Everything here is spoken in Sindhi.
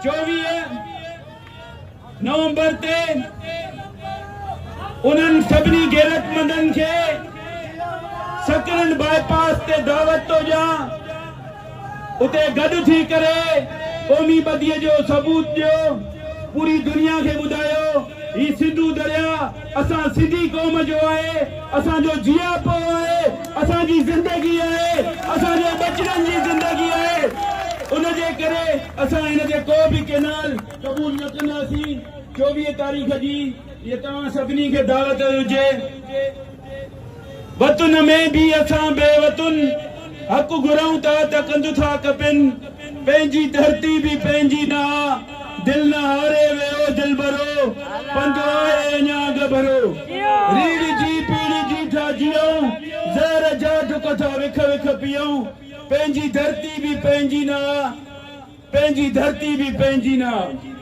24 نومبر تي انهن سڀني غيرتمندن کي سڪرنڊ باء پاس تي دعوت ٿو ڏيان، اتي گڏ ٿي ڪري قومي ٻڌيء جو ثبوت ڏيو، پوري دنيا کي ٻڌايو هي سنڌو درياء اسان سنڌي قوم جو آهي، اسان جو جياپو آهي، اسان جي زندگي آهي، اسان جي ٻچڙن جي زندگي آهي، ان جي ڪري اسان هن تي ڪو به ڪينال قبول نه ڪنداسين. 24 تاريخ جي هيء توهان سڀني کي دعوت هجي. وطن ۾ به اسان بي وطن، حق گهرون ٿا ته ڪنڌ ٿا ڪپين، پنهنجي ڌرتي به پنهنجي نه آ، دل نه هاري ويو دلبرو، پنڌ آهي اڃا ڳڀرو. ريڙهجي پيڙهجي ٿا جيئون، زهر جا ڍڪ ٿا وک وک پيئون، پنهنجي ڌرتي به پنهنجي نه آ، پنهنجي ڌرتي به پنهنجي نه آ.